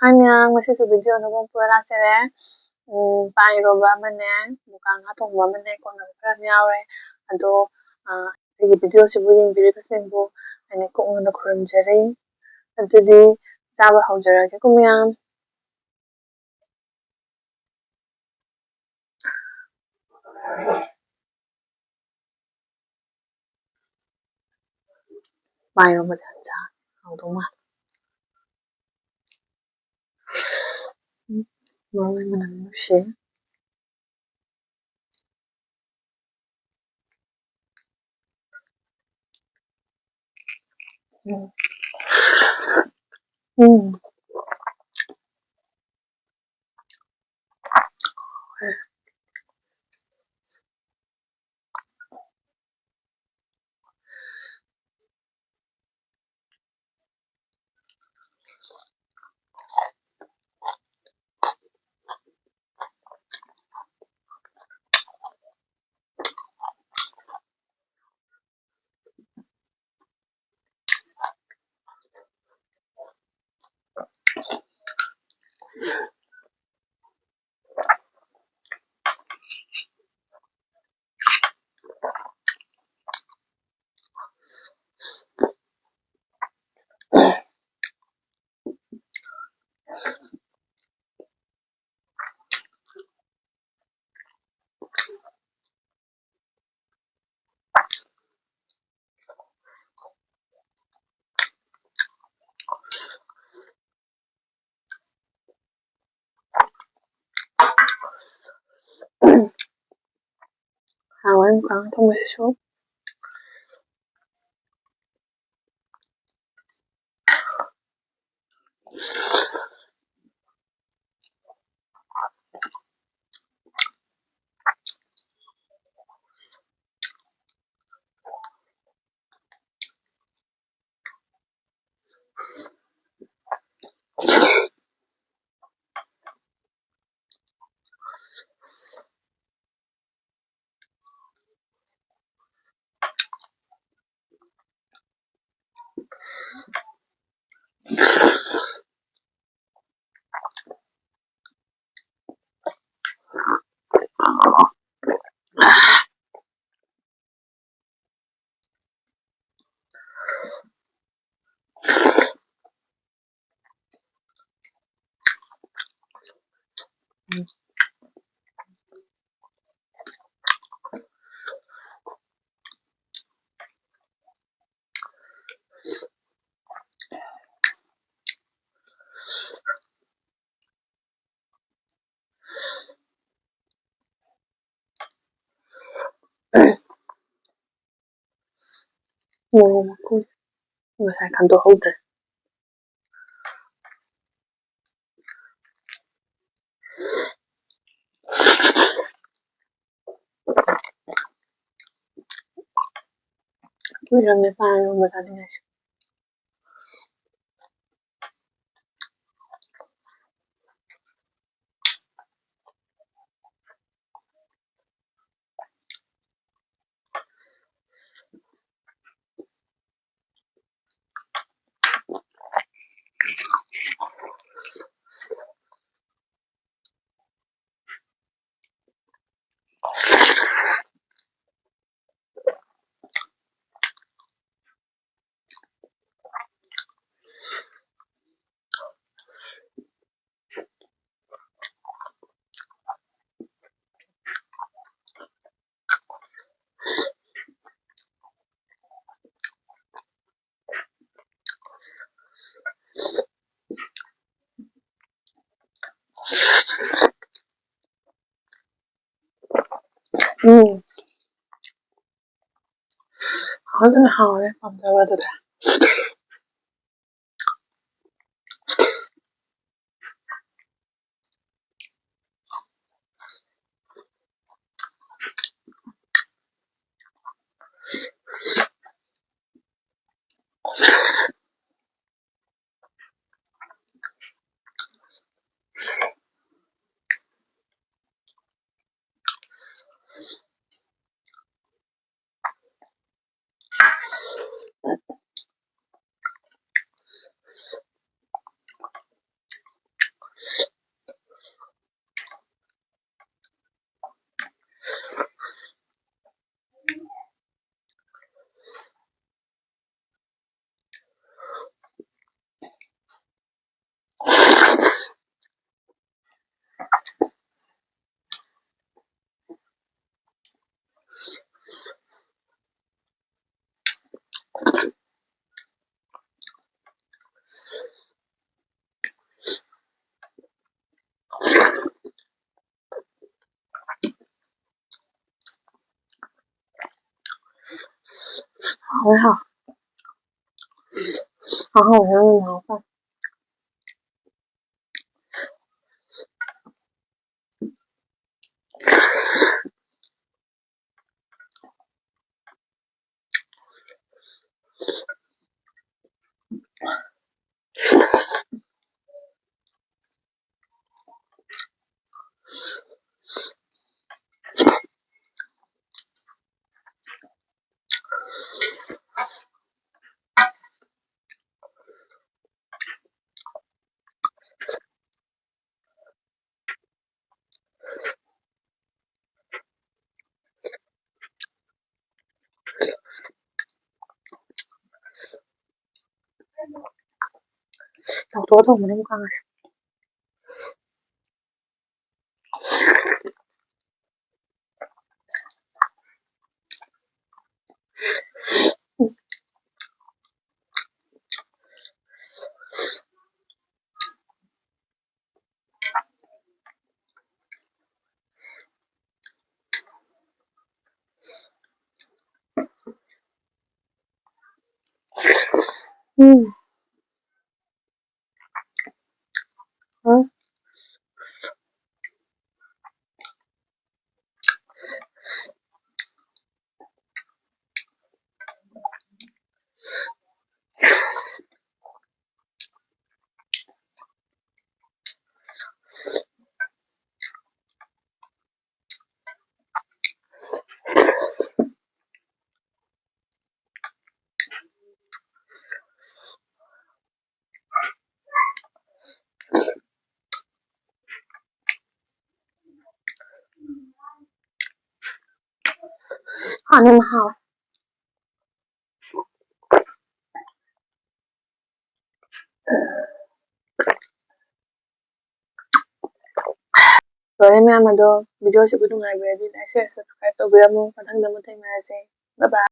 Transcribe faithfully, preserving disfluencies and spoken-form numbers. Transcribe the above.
Hi ꯃꯌꯥꯝ, ꯉꯁꯤꯁꯨ video ꯑꯅꯧꯕ ꯑꯃ ꯄꯨꯔ ꯂꯥꯛꯆꯔꯦ꯫ ꯎꯝ, ꯄꯥꯟ ꯏꯔꯣꯟꯕ ꯑꯃꯅꯦ, ꯃꯨꯀꯥ ꯉꯥ ꯊꯣꯡꯕ ꯑꯃꯅꯦ, ꯀꯣꯟꯅ ꯈꯔ ꯑꯃ ꯌꯥꯎꯔꯦ꯫ ꯑꯗꯣ, ꯑ, ꯑꯩꯒꯤ video ꯁꯤꯕꯨ ꯌꯦꯡꯕꯤꯔꯤꯕꯁꯤꯡꯕꯨ ꯑꯩꯅ ꯀꯣꯛꯅꯅ ꯈꯨꯔꯨꯝꯖꯔꯤ꯫ ꯑꯗꯨꯗꯤ ꯆꯥꯕ ꯍꯧꯖꯔꯒꯦꯀꯣ ꯃꯌꯥꯝ꯫ ꯄꯥꯟ ꯏꯔꯣꯟꯕꯁꯦ ꯌꯥꯝ ꯆꯥ ꯍꯥꯎꯗꯧ ꯃꯥꯜꯂꯦ꯫ ꯎꯝ, ꯃꯔꯣꯏ ꯃꯅꯝ ꯅꯨꯡꯁꯤ꯫ ꯎꯝ꯫ ꯎꯝ꯫ ꯍꯥꯎꯋꯦ ꯃꯨꯀꯥ ꯊꯣꯡꯕꯁꯤꯁꯨ꯫ ꯃꯣꯔꯣꯛ ꯃꯀꯨ ꯉꯁꯥꯏ ꯈꯟꯗꯣꯛꯍꯧꯗ꯭ꯔꯦ꯫ ꯀꯨꯏꯔꯕꯅꯦ ꯄꯥꯟ ꯏꯔꯣꯟꯕ ꯆꯥꯅꯤꯡꯉꯥꯏꯁꯦ꯫ ꯎꯝ꯫ ꯐꯖꯅ ꯍꯥꯎꯔꯦ, ꯄꯥꯝꯖꯕꯗꯨꯗ꯫ ꯍꯣꯏ ꯍꯥꯎ꯫ ꯑꯍꯥꯎꯕ ꯌꯥꯝ ꯍꯥꯎ꯫ ꯇꯧꯊꯣꯛꯑ ꯊꯣꯡꯕꯅ ꯑꯃꯨꯛ ꯀꯥꯡꯉꯁꯤ꯫ ꯎꯝ꯫ ꯎꯝ꯫ ꯍꯥꯟꯅ ꯍꯥꯎꯋꯦ꯫ ꯂꯣꯏꯔꯦ ꯃꯌꯥꯝ ꯑꯗꯣ, video ꯁꯤꯕꯨ ꯅꯨꯡꯉꯥꯏꯕꯤꯔꯗꯤ like, share, subscribe ꯇꯧꯕꯤꯔꯝꯃꯨ꯫ ꯃꯊꯪꯗ ꯑꯃꯨꯛ ꯊꯦꯡꯅꯔꯁꯦ꯫ Bye bye꯫